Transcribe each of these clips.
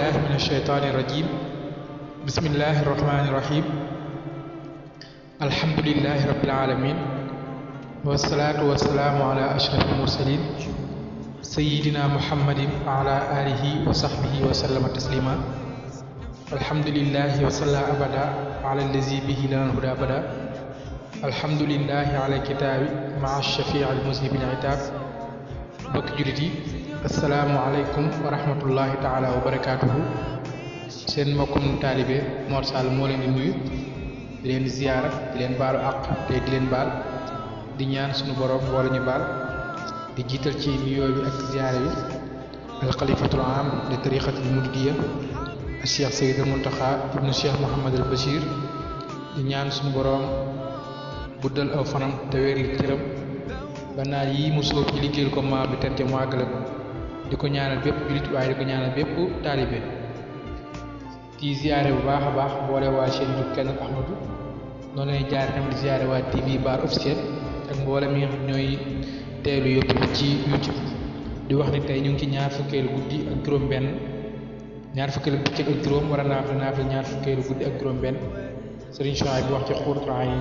بالله من الشيطان الرجيم بسم الله الرحمن الرحيم الحمد لله رب العالمين والصلاة والسلام على أشرف المرسلين سيدنا محمد وعلى آله وصحبه وسلم تسليما الحمد لله وصلى أبدا على الذي به لنا الهدى أبدا الحمد لله على الكتاب مع الشفيع المذنب العتاب bokk jullit yi asalaamualeykum wa rahmatullahi taala wa barakaatuhu seen mbokkum taalibe Mor Sall moo leen di nuyu di leen ziyaara di leen baalu àq te di leen baal di ñaan suñu borom boole ñu baal di jiital ci nuyoo bi ak ziyaara bi alxalifatul am de tariqatul muridiya Cheikh Seydou Mountakha ibnu Cheikh Mouhamad al Bachir di ñaan suñu borom guddal aw fanam te wéral cëram banaa yi mu sóob ci liggéeyal ko maa bi terte mu àggale ko di ko ñaanal bépp jullit waaye di ko ñaanal bépp taalibe di ziyaare bu baax a baax boole waa chaîne Jub Kenn ak Ahmadou noonu lay jaar tamit di ziyaare waa TV Bar officiel ak mboolem mi nga xam ñooy teelu yóbbu ci YouTube di wax ni tey ñu ngi ci ñaar fukkeelu guddi ak juróom benn ñaar fukkeelu bëccëg ak juróom war a naafila ñaar fukkeelu guddi ak juróom benn Sëriñ Chouaib bi wax ci Xuuratul Ayni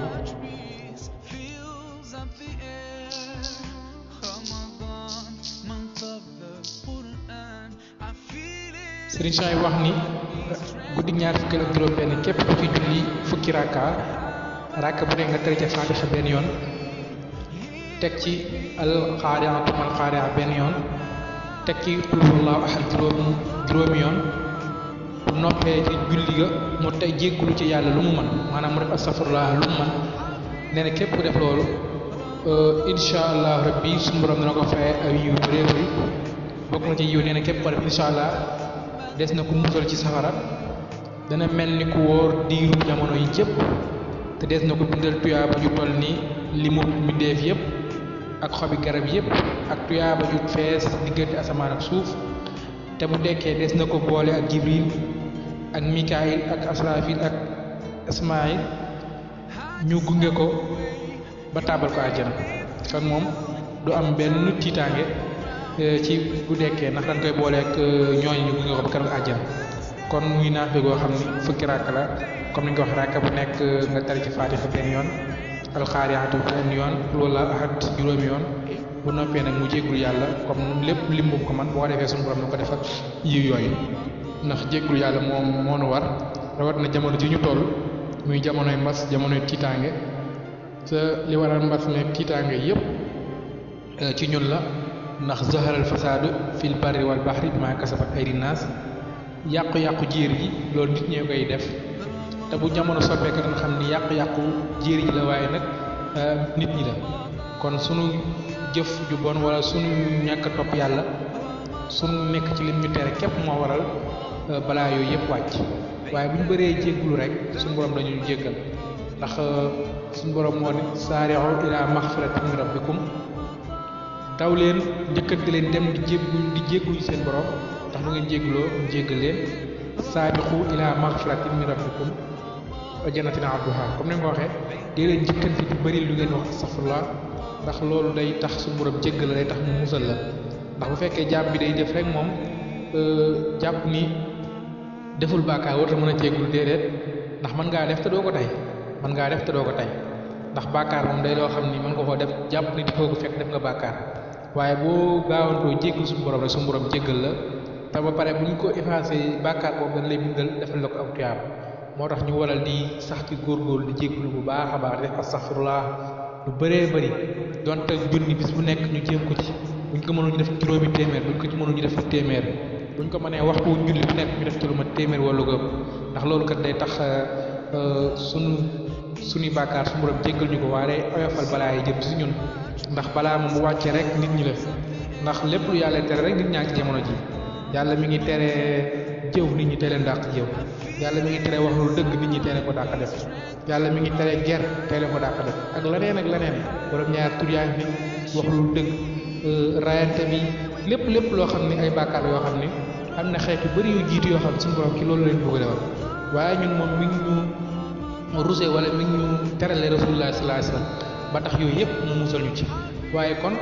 Sëriñ Chouaib wax ni guddi ñaar fukki ak juróom benn képp ku ci julli fukki rakka bu ne nga tari ca Faatiha benn yoon teg ci alxaariatu mal xaaria benn yoon teg ci qul huwallaahu ahad juróomi yoon bu noppee ci julli ga mu tey jéggulu ci yàlla lu mu mën maanaam mu def astafurlah lu mu mën nee na képp ku def loolu insha allah rabbi suñu borom dina ko fay ay yiw bëree bëri bokk na ci yiw nee na képp ko def insha allah des na ko musal ci safara dana mel ni ku wóor diiru jamono yi jëpp te des na ko bindal tuyaaba ju toll ni limu mbindeef yëpp ak xobi garab yëpp ak tuyaaba ju fees diggante asamaan ak suuf te bu dekkee des na ko boole ak jibril ak mikaayil ak asrafil ak ismaayil ñu gunge ko ba taabal ko àjjana kon moom du am benn tiitaange ci bu dekkee ndax dañ koy booleeg ñooñu ñu gunge ko ba keroog àjjana kon muy naafi goo xam ni fukki rakk la comme ni nga ko wax rakk bu nekk nga tari ci Faatiha benn yoon alxaariatu benn yoon loola ahad juróomi yoon bu noppee nag mu jéggul yàlla comme lépp lim bu ko man boo defee suñu borom na ko def ak yiw yooyu ndax jéggul yàlla moom moo nu war rawat na jamono ji ñu toll muy jamonoy mbas jamonoy tiitaange te li waral mbas meeg tiitaange yépp ci ñun la ndax zaharal fasaadu fil barri wal bahri bimaa kasabat aydi naas yàqu-yàqu jéer ji loolu nit ñee koy def te bu jamono soppeeku dañ xam ni yàqu-yàqu jéer ji la waaye nag nit ñi la kon sunu jëf ju bon wala sunu ñàkk topp yàlla sunu nekk ci lim ñu tere képp moo waral balaa yooyu yëpp wàcc waaye bu ñu bëree jéggulu rek suñu borom dañu jéggal ndax suñu borom moo ne saari'u ilaa maxfiratin min rabbikum daw leen njëkkante leen dem di jéggulu seen borom ndax lu ngeen jégguloo mu jéggal leen saabiqu ilaa maxfiratin min rabbikum wa jannatin arduha comme ni nga ko waxee dee leen njëkkante di bëri lu ngeen wax astaghfirullah ndax loolu day tax suñu borom jéggal la day tax mu musal la ndax bu fekkee jàmm bi day def rek moom jàpp ni deful bàkkaar warta mën a jéggulu déedéet ndax mën ngaa def te doo ko tey ndax bàkkaar moom day loo xam ni mën nga koo def jàpp ni defoo ko fekk def nga bàkkaar waaye boo gaawantoo jéggal suñu borom rek suñu borom jéggal la te ba pare bu ñu ko effacé bàkkaar boobu dañ lay bindal defal la ko am tuyaaba moo tax ñu waral di sax ci góorgóorlu di jéggalu bu baax a baax def astaghfirullah lu bëree bëri donte junni bis bu nekk ñu jéem ko ci buñ ko mënul ñu def juróomi téeméer buñ ko ci mënul ñu def téeméer buñ ko mënee waxtu julli bu nekk ñu def ci lu ma téeméer wala ko ndax loolu kat day tax suñuy bàkkaar su borom jéggal ñu ko waaye day oyofal balaa yi jëm si ñun ndax balaa moom bu wàccee rek nit ñi la ndax lépp lu yàlla tere rek nit ñaa ngi ci jamono ji yàlla mi ngi tere jëw nit ñi tere dàq jëw yàlla mi ngi tere wax lu dëgg nit ñi tere ko dàq def yàlla mi ngi tere ger tere ko dàq def ak leneen borom ñaar tur yaa ngi fi wax lu dëgg rayante bi lépp loo xam ne ay bàkkaar yoo xam ne am na xeet yu bëri yu jiitu yoo xam ne suñu borom ci loolu lañ bëgg a defal waaye ñun moom mi ngi ñu rusé wala mi ngi ñu terale rasulullah sallallahu alayhi wasallam ba tax yooyu yëpp mu musal ñu ci waaye kon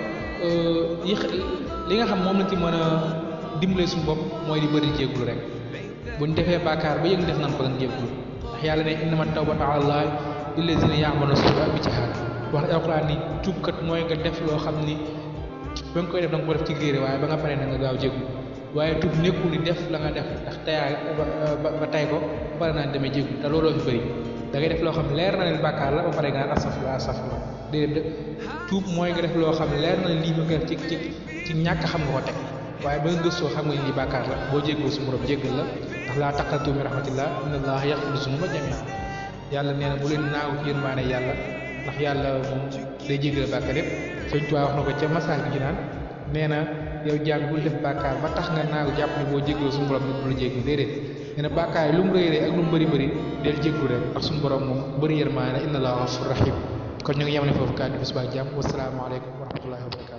li nga xam moom lañ ci mën a dimbale suñu bopp mooy di bëri jéggulu rek buñ defee bàkkaar ba yëg def nañ ko dañ jéggul ndax yàlla ne innama tawbatu ala llahi lillazina ya'maluna su'a bi jahaala wax na alquran ni tuubkat mooy nga def loo xam ni ba nga koy def da nga ko def ci réere waaye ba nga paree na nga gaaw jéggul waaye tuub nekkul ni def la nga def ndax tayaa ba tay ko ba pare naan demee jéggul te looloo fi bëri da ngay def loo xam leer na leen bàkkaar la ba pare nga naan astafurlah déedéet tuub mooy nga def loo xam leer na leen lii ma nga def ci ñàkk xam nga ko teg waaye ba nga gëstoo xam nga lii bàkkaar la boo jéggoo su borom jéggal la ndax laa taqnatu min rahmatillah inna allaha yaghfiru zunuba jami'an yàlla nee na bu leen naagu ci yërmaane yàlla ndax yàlla moom day jéggale bàkkaar yépp Sëñ Tuubaa wax na ko ca masaal gi naan nee na yow jaam bul def bàkkaar ba tax nga naagu jàpp ni boo jéggoo suñu borom du la jéggal déedéet nee na bàkkaar yi lu mu rëy rëy ak lu mu bëri bëri del jéggul rek ndax suñu borom moom bëri yërmaane inna allaha ghafurur rahim kon ñu ngi yemale foofu kàddu bi subaa jàmm wassalaamu aleykum wa rahmatullahi wa barakatuh